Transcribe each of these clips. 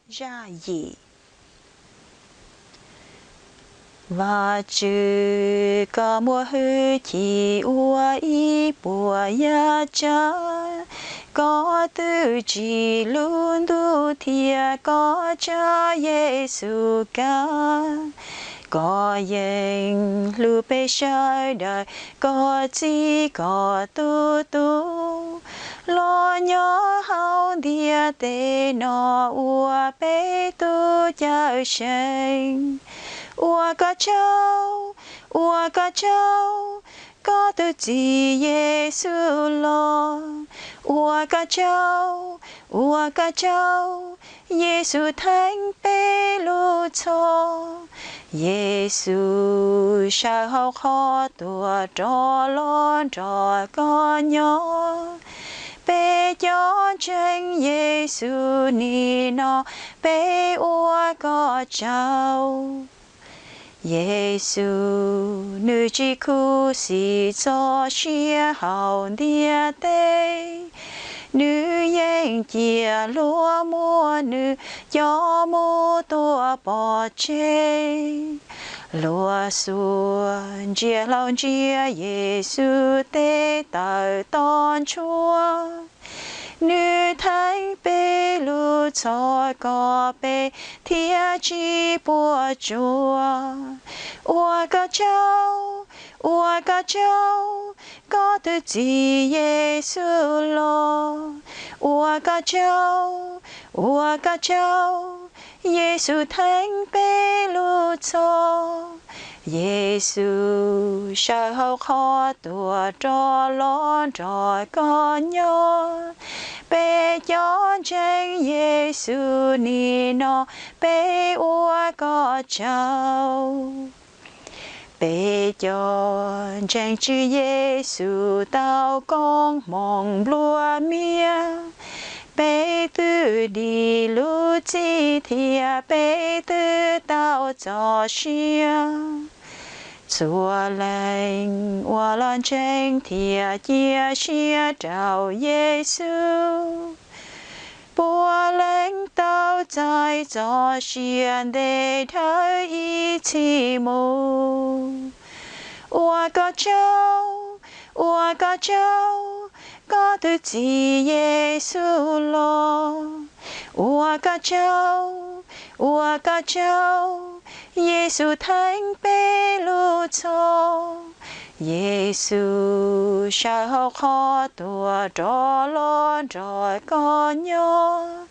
Zaj yim. Vajtswv, koj muaj hwj chim ua ib puas yam tsav, koj twb tsim lub ntuj thiab koj tsa Yexus kab. Koj yeej hlub peb sawv daws, koj Txiv koj tus Tub los nyob hauv ntiaj teb no ua peb tus Cawmseej. Ua koj tsaug, ua koj tsaug, koj tus Txiv Yexus los. Ua koj tsaug, ua koj tsaug, Yexus theej peb lub txhoj. Yexus sawv hauv qhov tuag rov los nrog koj nyob. Peb cov ntseeg Yexus nim no peb ua koj tsaug. Yexus nws tsis khuv xim txoj sia hauv ntiaj teb, nws yeej cia luag muab nws coj mus tua pov tseg. Luag xuas ntsia hlau ntsia Yexus tes taw to ntshua, nws theej peb lub txhoj kom peb thiaj tsis puas tsuaj. Ua koj tsaug, ua koj tsaug, koj tus Txiv Yexus los. Ua koj tsaug, ua koj tsaug, Yexus theej peb lub txhoj. Yexus sawv hauv qhov tuag rov los nrog koj nyob. Peb cov ntseeg Yexus nim no peb ua koj tsaug. Peb cov ntseeg Tswv Yexus tau koob hmoov nplua mias, peb twb dim lub txim thiab peb twb tau txoj sia. Txhua leej uas los ntseeg thiab cia siab rau Yexus, puav leej tau txais txoj sia ntev dhawv ib txhis mus. Ua koj tsaug, ua koj tsaug, koj tus Txiv Yexus los. Ua koj tsaug, ua koj tsaug, Yexus theej peb lub txhoj. Yexus sawv hauv qhov tuag rov los nrog koj nyob.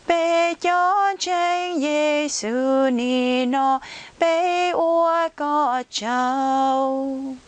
Peb cov ntseeg Yexus nim no peb ua koj tsaug.